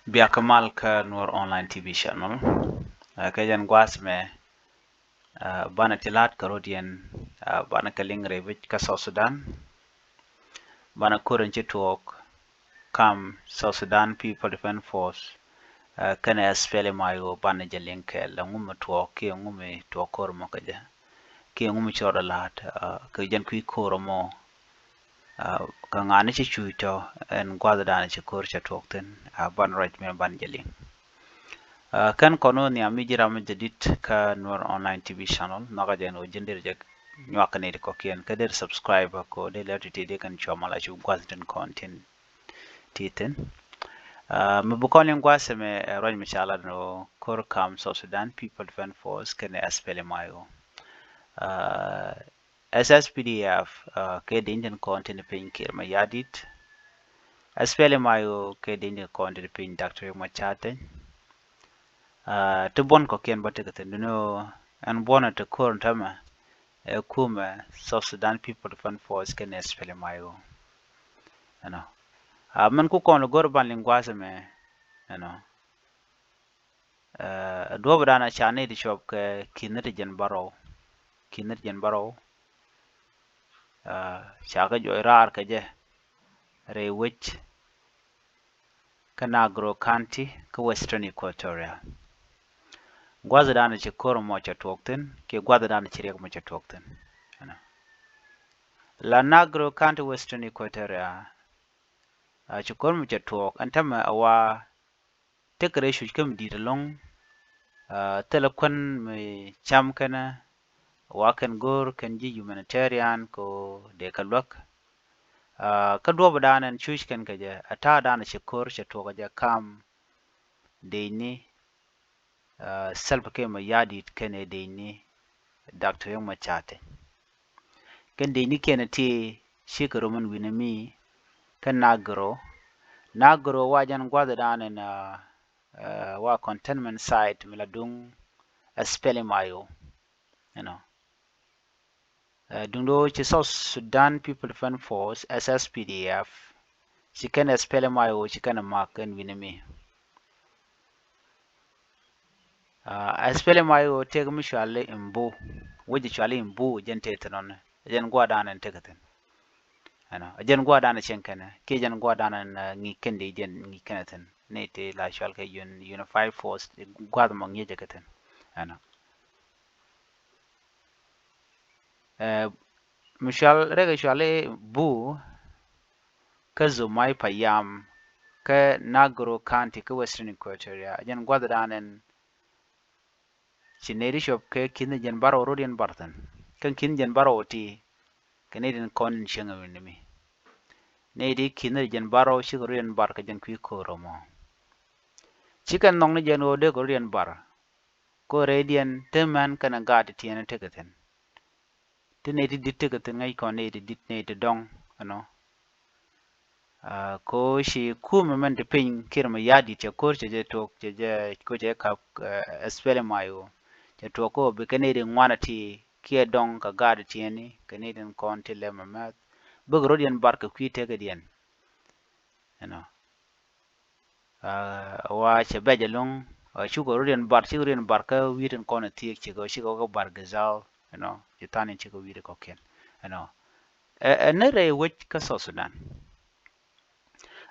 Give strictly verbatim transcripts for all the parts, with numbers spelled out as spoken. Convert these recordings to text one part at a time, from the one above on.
Biak mal kä Nuer Online T V channel. Ɛ, kɛ jɛn gua̱a̱th mɛ, ɛ, banɛ ti la̱t kä rot yɛn, ɛ, banɛ kɛ liŋ rɛy wec kä South Sudan. Banɛ ko̱r in ci tuɔɔk kam South Sudan People Defense Force, ɛ, kɛnɛ S P L M I O banɛ jɛ liŋ kɛɛl. Ɛŋu mi tuɔɔk kiɛ ɛŋu mi tuɔɔk ko̱r mɔ kɛ jɛ, kiɛ ɛŋu mi ci rɔɔdɛ la̱t, ɛ, kɛ jɛn kui̱ ko̱r mɔ. Ɛ, kä ŋa̱ni ci cuc tɔ ɛn gua̱th danɛ ci ko̱r cɛ tuɔɔk thi̱n, ɛ, banɛ ruac mɛ banɛ jɛ liŋ. Ɛ, kɛn kɔn wä nhiam mi ji̱ ram mi jɛ di̱t kä Nuer Online T V channel, nhɔakä jɛn wä ji̱n deri jɛ nyuak kɛ nɛy ti kɔ̱kiɛn, kä deri subscribe kɔ deri lɛ ti ti deri kɛn cua mal a cu gua̱th tin kɔn tin ti thi̱n. Ɛ, mi bi kɔn in gua̱th mɛ, ɛ, ruac mi ca lat ni wä ko̱r kam South Sudan People Defense Force kɛnɛ S P L M I O. Ɛ, S S P D F, ɛ, kɛ deny tin kɔn tin piny Kiir Mayardit. S P L M I O kɛ deny tin kɔn tin piny Doctor Riek Machar Teny. Ɛ, ti buɔ̱n kɔ̱kiɛn bä tekɛ thi̱n, duŋni ɛn buɔ̱n ti ko̱r tämɛ ɛ kumɛ South Sudan People Defense Force kɛnɛ S P L M I O. Ɛnɔ. Ɛ, mɛn ku kɔn go̱r ban liŋ gua̱a̱th mɛ, ɛnɔ. Ɛ, duɔ̱ɔ̱p danɛ ca nɛy ti cuɔp kɛ ki̱n ti jɛn bärɔw. Ki̱n ti jɛn bärɔw. Ɛ, ca kɛ juɔc raar kɛ jɛ rɛy wec kä Nagro County kä Western Equatoria. Gua̱th danɛ ci ko̱r mɔ cɛ tuɔɔk thi̱n kiɛ gua̱th danɛ ci riɛk mɔ cɛ tuɔɔk thi̱n. Ɛnɔ. La Nagro County, Western Equatoria, ɛ, ci ko̱r mɔ cɛ tuɔɔk ɛn tämɛ ɛ wa tekɛ rɛy cuc kä mi di̱i̱t ɛlɔ̱ŋ. Ɛ, thilɛ kuän mi cam kɛnɛ, wa kɛn go̱o̱r kɛn ji̱ humanitarian kɛ ɣöö dee kɛ luäk. Ɛ, kä duɔ̱ɔ̱p danɛ ɛn cuc kɛn kɛ jɛ, ɛ ta̱a̱ danɛ ci ko̱r cɛ tuɔɔk kɛ jɛ kam deny ni, ɛ, Salva Kiir Mayardit kɛnɛ deny ni Doctor Riek Machar Teny. Kɛn deny ni kɛn ti cikɛ rom ɛn wi̱nɛ mi kä Nagro. Nagro wa jɛn gua̱th danɛ ɛn, ɛ, ɛ, wa containment site mi la duŋ S P L M I O. Ɛnɔ. Ɛ, duŋdɛ ɣöö ci South Sudan People Defense Force, S S P D F, ci kɛn S P L M I O ci kɛn ɛ mak ɛn wi̱nɛ mi. Ɛ, S P L M I O tëëk mi cuali Imbu, wec cuali Imbu, jɛn tëë thi̱n ɔni, jɛn gua̱a̱r danɛ ɛn tëëk thi̱n. Ɛnɔ, jɛn gua̱a̱r danɛ cieŋ kɛnɛ kiɛ jɛn gua̱a̱r danɛ ɛn, ɛ, ŋi̱i̱c kɛn di jɛn ŋi̱i̱c kɛnɛ thi̱n, nɛy ti la cual kɛ un-, Unified Force, gua̱a̱th mɔ ŋi̱eecɛ kɛ thi̱n. Ɛnɔ. Ɛ, mi cual rɛk cuali Buu kä Zomai Payam kä Nagro County kä Western Equatoria, jɛn gua̱th danɛ ɛn ci nɛy ti cuɔp kɛ ki̱n jɛn bärɔw rɔ̱diɛn bar thi̱n. Kä ki̱n jɛn bärɔw ti kɛ nɛy tin kɔn in cieŋ wi̱nɛ mi. Nɛy ti ki̱n jɛn bärɔw cikɛ rɔ̱diɛn bar kɛ jɛn kui̱ ko̱r mɔ. Cikɛ nhɔk ni jɛn ɣöö dee kɛ rɔ̱diɛn bar. Ko̱r rɛydiɛn te män kɛnɛ gaat ti tiɛɛni tekɛ thi̱n. Ti nɛy ti di̱t tekɛ thi̱n, ŋäc kɔn nɛy ti di̱t, nɛy ti dɔ̱ŋ, ɛnɔ. Ɛ, ko ci kumɛ mɛn ti piny Kiir Mayardit cɛ ko̱r cɛ jɛ tuɔɔk, cɛ jɛ, ko cɛ kap, ɛ, S P L M I O. Cɛ tuɔɔk ko bi kɛ nɛy ti ŋuan ti kiɛ dɔ̱ŋ kɛ gaat ti tiɛɛni, kɛ nɛy tin kɔn ti lɛmɛ mɛth. Bikɛ rɔ̱diɛn bar kɛ kui̱ tekädiɛn. Ɛnɔ. Ɛ, wa cɛ bɛc ɛlɔ̱ŋ, ɛ, cukɛ rɔ̱diɛn bar, cikɛ rɔ̱diɛn bar kä wi̱i̱ tin kɔn ɛ thiek cikɛ, cikɛ kɛ Bahr el Ghazal, ɛnɔ, ci tha̱a̱ŋ in cikɛ wi̱i̱ ti kɔ̱kiɛn, ɛnɔ. Ɛ, ɛ, ni rɛy wec kä South Sudan.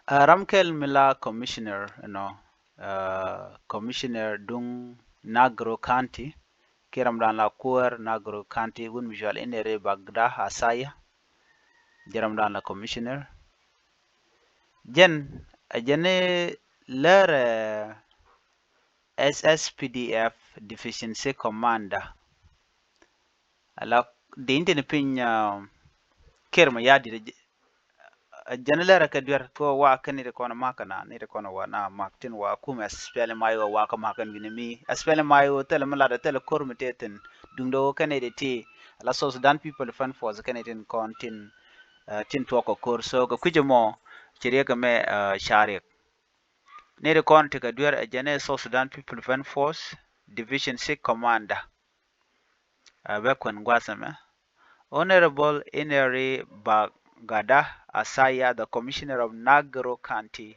Ɛ, ram kɛl mi la commissioner, ɛnɔ, ɛ, commissioner duŋ Nagro County, kiɛ ram dan la kuäär Nagro County, wun mi cual in ɛ ri Bagda Asaya, jɛ ram dan la commissioner. Jɛn, ɛ jɛn ni lärɛ S S P D F Deficiency Commander. Ala diny tin piny, ɛ, Kiir Mayardit, ɛ jɛn ni lärɛ kɛ duer kɛ wa kɛn ni ti kɔn mak na, ni ti kɔn wa na mak tin wa kum S P L M I O wa kɛ mak kɛn wi̱nɛ mi. S P L M I O thilɛ mi lat, thilɛ ko̱r mi te thi̱n. Duŋdɛ ɣöö kɛn ni ti ti, ala South Sudan People Defense Force kɛn ni tin kɔn tin, ɛ, tin tuɔk kɛ ko̱r. So kɛ kui̱c ɛmɔ ci riɛk ɛmɛ, ɛ, ca riɛk. Nɛy ti kɔn tekɛ duer ɛ jɛn ɛ South Sudan People Defense Force Division Six Commander. Ɛ, bɛ kuɛn gua̱a̱th ɛmɛ. Honorable Ineri Bagada Asaya, the Commissioner of Nagro County,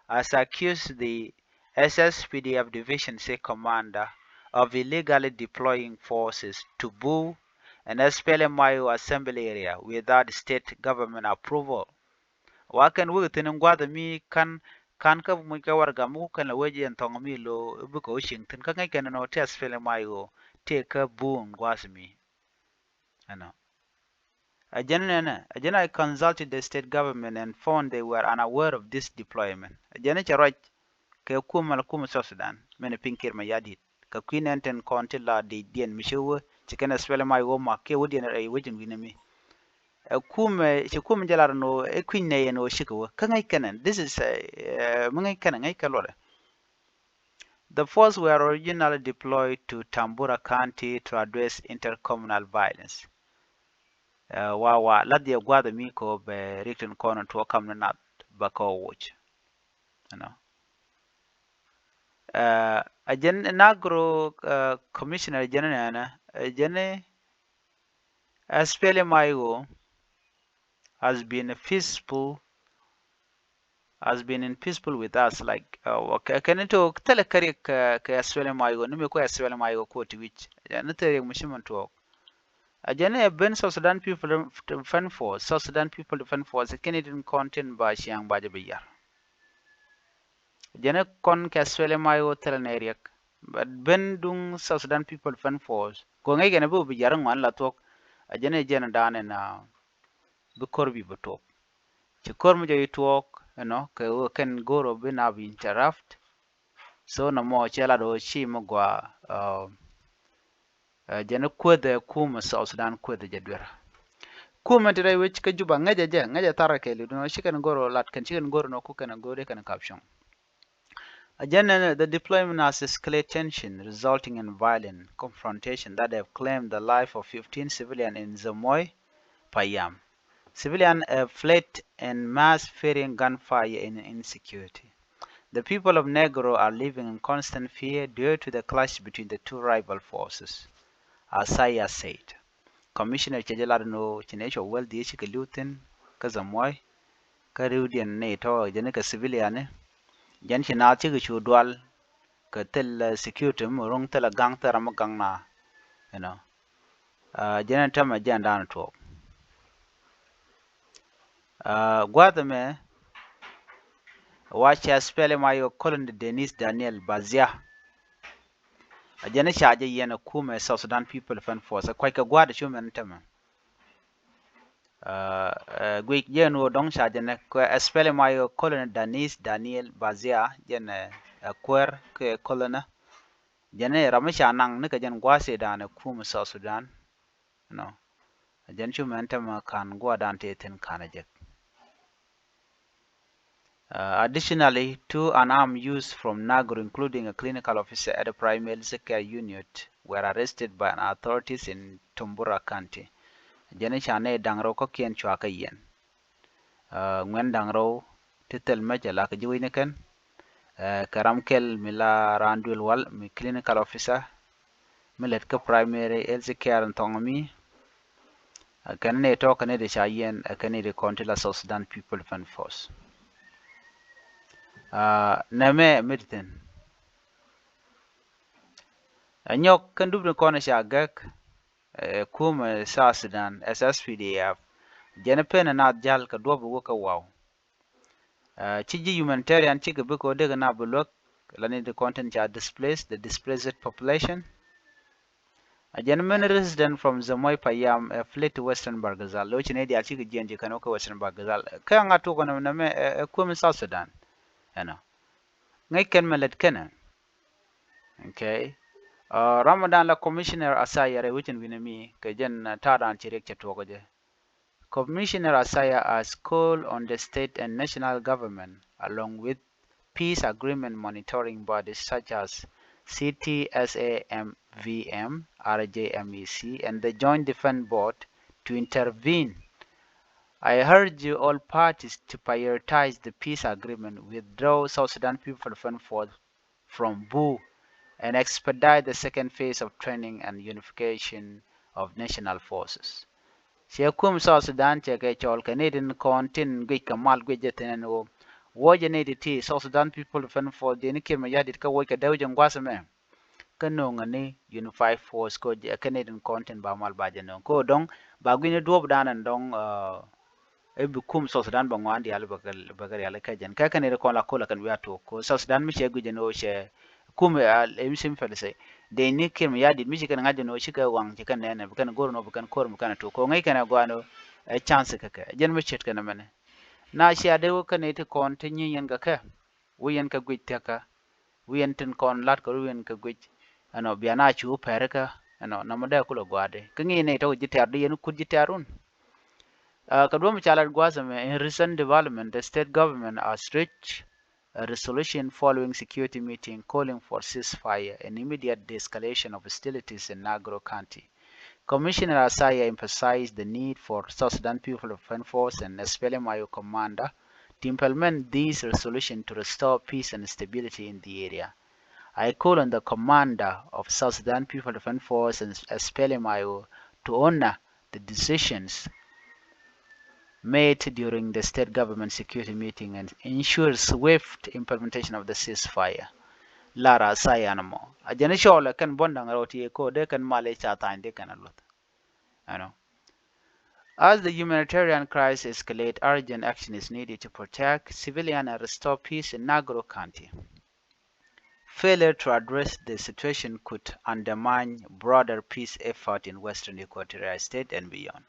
has accused the S S P D F Division Six Commander of illegally deploying forces to Bor and S P L M I O assembly area without state government approval. Wa kɛn wek thi̱n in gua̱th mi ka̱n, ka̱n kä muc kɛ warɛgak mi ku kɛn la wec yɛn thɔŋ mi lo̱ bikɛ wä cieŋ thi̱n kä ŋäc kɛn nɔ ti S P L M I O ti kä Bor in gua̱th mi. Ɛnɔ. A jɛn nɛnɛ, a jɛn, I consulted the state government and found they were unaware of this deployment. A jɛn cɛ ruac kɛ kumɛ la kumɛ South Sudan, mɛn piny Kiir Mayardit. Kɛ kui̱ nɛn tin kɔn ti la di diɛn mi ci wä, ci kɛn S P L M I O mak kiɛ wä diɛn rɛy wecin wi̱nɛ mi. Ɛ kumɛ, ci kumɛ jɛ lar ni wä, ɛ kui̱ny nɛ yɛn wä cikɛ wä. Kä ŋäc kɛnɛ, this is, ɛ, mi ŋäc kɛnɛ, ŋäc kɛ luɔtdɛ. The force were originally deployed to Tambura County to address intercommunal violence. Ɛ, wa, wa, la dhiɛ gua̱th mi kɔ bɛ rik tin kɔn tuɔ kam ni nath ba kɔ wuc. You know. Ɛ, a jɛn Nagro, ɛ, commissioner jɛn nɛnɛ, ɛ, jɛn S P L M I O has been a peaceful, has been in peaceful with us, like, uh, kɛ, kɛn to thilɛ kɛ riɛk kɛ, kɛ S P L M I O, ni mi ku S P L M I O ku ti wi̱c. Ni thilɛ riɛk mi ci min tuɔɔk. A jɛn ɛ ben South Sudan People Defense Force, South Sudan People Defense Force, kɛn itin kɔn tin ba ciaŋ ba jɛ bi yar. Jɛn ɛ kɔn kɛ S P L M I O thilɛ nɛ riɛk. But ben duŋ South Sudan People Defense Force, kɔ ŋäc kɛn bi wä bi yar ŋuan la thuɔk. A jɛn ɛ jɛn dan ɛn, uh, bi kor bi bi tuɔk. Ci kor mi jɛ yi tuɔk, you know, kɛ wä kɛn goro bi na bi interrupt. So nɔmɔ cɛ lat ɣöö ci mi gɔaa, uh, uh, jɛn kuäthɛ kumɛ South Sudan kuäthɛ jɛ duer. Kumɛ ti rɛy wec kä Juba ŋäcɛ jɛ, ŋäcɛ tharɛ kɛ li̱w dun ɣöö ci kɛn goro lat kɛn ci kɛn goro nɔ ku kɛn goro kɛn caption. A jɛn nɛnɛ, the deployment has escalated tension resulting in violent confrontation that have claimed the life of fifteen civilian in Zamoi Payam. Civilian have fled and mass fearing gunfire in insecurity. The people of Negro are living in constant fear due to the clash between the two rival forces, Asaya said. Commissioner cɛ jɛ lat ni ɣöö ci nɛ cɔ wäl dhiec cikɛ li̱w thi̱n kä Zamoi, kä ri̱wdiɛn ni tɔ̱ jɛ ni kɛ civilian ni. Jɛn ci naath cikɛ cu dual kɛ thil, uh, security mi ro̱ŋ thil a gaŋ thil ram mi gaŋ na, you know. Uh, jɛn ɛn tämɛ jɛn dan tuɔɔk. Uh, gua̱th ɛmɛ wa cɛ S P L M I O Colonel Denis Daniel Bazia. A jɛn ca jɛ yɛn a kumɛ South Sudan People Defense Force. Kuac kɛ gua̱th cu mɛn tämɛ. Uh, uh, guic jɛn wä dɔŋ ca jɛ nɛ kɛ S P L M I O Colonel Denis Daniel Bazia jɛn, uh, kuäär kɛ Colonel. Jɛn ɛ ram mi ca naŋ ni kɛ jɛn gua̱th ɛ dan ɛ kumɛ South Sudan. No. Jɛn cu mɛn tämɛ ka̱n gua̱dan tëë thi̱n ka̱n ɛ jek. Uh, additionally, two unarmed youths from Nagro, including a clinical officer at a primary health care unit, were arrested by authorities in Tumbura County. Jɛn ca nɛy da̱ŋ rɛw kɔ̱kiɛn cua kɛ yɛn. Uh, ŋuɛn da̱ŋ rɛw ti thil mec ala kɛ ji̱ wecni kɛn. Uh, kɛ ram kɛl mi la raan duël wal mi clinical officer mi lät kä primary health care in thɔŋ mi. Uh, kɛn ni tɔ̱ kɛn ni di ca yɛn, uh, kɛn ni di kɔn ti la South Sudan People Defense Force. Uh, nɛmɛ mi di thin. Uh, nyɔk kɛn dup ni kɔn ca gɛk, uh, kumɛ South Sudan, S S P D F. Jɛn pen naath jal kɛ duɔp wä kɛ waw. Uh, ci ji̱ humanitarian cikɛ bi kɛ wä dek na bi luäk la ni di kɔn tin ca displace, the displaced population. A jɛn many resident from Zamoi Payam, uh, fled to Western Bargazal. Lo ci ni dial cikɛ jiɛn ji̱ kɛn wä kɛ Western Bargazal. Kɛ ŋa tuk kɔn nɛmɛ, uh, uh, kumɛ South Sudan. Ɛnɔ. Ŋäc kɛn mɛ lät kɛnɛ. Okay. Uh, Ramadan la Commissioner Asaya rɛ wicin wi̱nɛ mi kɛ jɛn, uh, ta̱a̱dan ci riɛk cɛ tuɔk jɛ. Commissioner Asaya has called on the state and national government, along with peace agreement monitoring bodies such as C T S A M V M, R J M E C, and the Joint Defense Board, to intervene. I urge all parties to prioritize the peace agreement, withdraw South Sudan People Defense Force from Bor, and expedite the second phase of training and unification of national forces. Cɛ kum South Sudan cɛ kɛ cɔl kɛ ni tin kɔn tin guic kɛ mal guic jɛ thin ɛn ɣöö Wuɔcɛ nɛy ti ti South Sudan People Defense Force, dee ni Kiir Mayardit kä wuɔc kɛ dee wec in gua̱a̱th ɛmɛ. Kä nööŋɛ ni unified force kä jɛ, kä nɛy tin kɔn tin ba mal ba jɛ nööŋ. Kä dɔ̱ŋ ba gui̱ni duɔ̱ɔ̱p dan ɛn dɔ̱ŋ, ɛ, ɛ bi kum South Sudan bɛ ŋuan diaal bɛ kɛ, bɛ kɛ rial kä jɛn. Kä kɛn nɛy ti kɔn la ko̱l la kɛn wi̱i̱ a tuɔɔk. Kä South Sudan mi cɛ gui̱c jɛ ni ɣöö cɛ kum, ɛ, ɛ, mi sim fɛl sɛ. Dee ni Kiir Mayardit mi ci kɛn ŋa̱c jɛ ni ɣöö ci kɛ waŋ ci kɛn nɛnɛ, bi kɛn go̱r ni ɣöö bi kɛn ko̱r mi kɛn a tuɔɔk. Kä ŋäc kɛn ɛ gɔaa ni ɣöö ɛ chance kɛ kɛ. Jɛn mi ce̱tkɛ ni mɛnɛ. Na cia dee wä kä nɛy ti kɔn ti nyi yɛn kɛ kɛ. Wi̱i̱ yɛn kɛ guic thia̱kä. Wi̱i̱ yɛn tin kɔn la̱t kɛ wi̱i̱ yɛn kɛ guic. Ɛnɔ, bia na cu pɛrikä. Ɛnɔ, nɔmɔ dee kulɛ gua̱a̱di. Kä ŋi̱i̱c nɛy tɔ̱ ji̱ tɛ̈r di yɛn kut ji̱ tɛ̈run. Ɛ, kɛ duɔ̱m ca lat gua̱a̱th ɛmɛ, in recent development, the state government has reached a resolution following security meeting calling for ceasefire and immediate de-escalation of hostilities in Nagro County. Commissioner Asaya emphasized the need for South Sudan People Defense Force and S P L M I O commander to implement this resolution to restore peace and stability in the area. I call on the commander of South Sudan People Defense Force and S P L M I O to honor the decisions made during the state government security meeting and ensure swift implementation of the ceasefire. Lar Asaya ni mɔ. A jɛn cɔɔlɛ kɛn buɔ̱n da̱ŋ rɛw ti ɛ ko̱o̱dɛ kɛn mal i̱ ca tha̱a̱ny di kɛn a luɔth. Ɛnɔ. As the humanitarian crisis escalate, urgent action is needed to protect civilian and restore peace in Nagro County. Failure to address the situation could undermine broader peace effort in Western Equatoria State and beyond.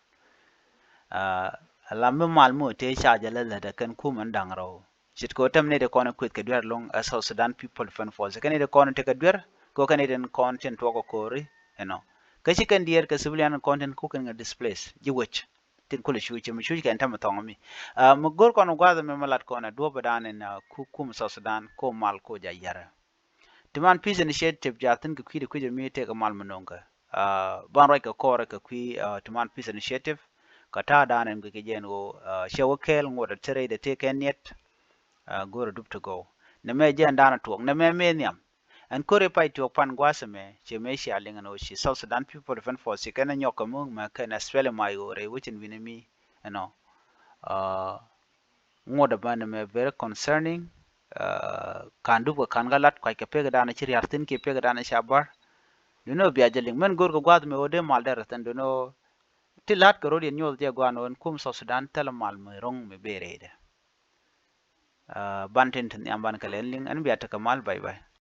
Ɛ, lam mi mal mi wä tëë ca jɛ lɛ lätdɛ kɛn kumɛ ni da̱ŋ rɛw. Ce̱tkɛ wä tɛm ni ti kɔn kueth kɛ duer ɛlɔ̱ŋ ɛ South Sudan People Defense Force. Kɛn ni ti kɔn tekɛ duer, kɛ wä kɛn ni ti kɔn tin tuɔk kɛ ko̱ri, you know. Kä ci kɛn diɛɛr kɛ civilian kɔn tin kukɛn kɛ displace, ji̱ wec. Tin kulɛ cuc mi cuc kɛn tɛm thɔŋ mi. Ɛ, mi go̱r kɔn gua̱a̱th mi mi lat kɔn ɛ duɔ̱p dan in, ɛ, ku, kum South Sudan, ko mal ko ja yɛrɛ. Ti man Peace Initiative ja thin kɛ kui̱ di kui̱ jɛ mi tëëkɛ mal mi no̱o̱ŋ kɛ. Ɛ, ban ruac kɛ kɔrɛ kɛ kui̱, ɛ, ti man Peace Initiative. Kɛ ta̱a̱ dan in guic kɛ jɛn ɣöö, ɛ, cɛ wä kɛɛl ŋuɔt ɛ te rɛy dɛ tëëkɛ niɛt. Ɛ, go̱r ɛ dup ti gɔw. Nɛ mɛ jɛn dan ɛ tuɔɔk. Nɛ mɛ mëë nhiam. Ɛn ko̱ri pay tuɔɔk pan gua̱a̱th ɛmɛ, ci mëë cia liŋ ɛn ɣöö ci South Sudan People Defense Force ci kɛn ɛ nyɔk kɛ mi mɛ kɛn ɛ S P L M I O rɛy wecin wi̱n ɛmi, you know. Ɛ, ŋuɔ̱t ɛmɛ nɛ mɛ very concerning. Ɛ, ka̱n dup kɛ ka̱n kä lat kuac kɛ pek dan ci ria̱r thi̱n kiɛ pek dan ca bar. Duno bia jɛ liŋ. Mɛn go̱r kɛ gua̱a̱th ɛmɛ ɣöö dee mal dɛr thi̱n duno. Ti la̱t kɛ ro̱d yɛn nyuɔth jɛ gua̱a̱n ɣöö ɛn kum South Sudan thilɛ mal mi ro̱ŋ mi bëë rɛydɛ. Ɛ, ban tin ti nhiam ban kɛ lɛn liŋ, ɛn bia tekɛ mal, bye bye.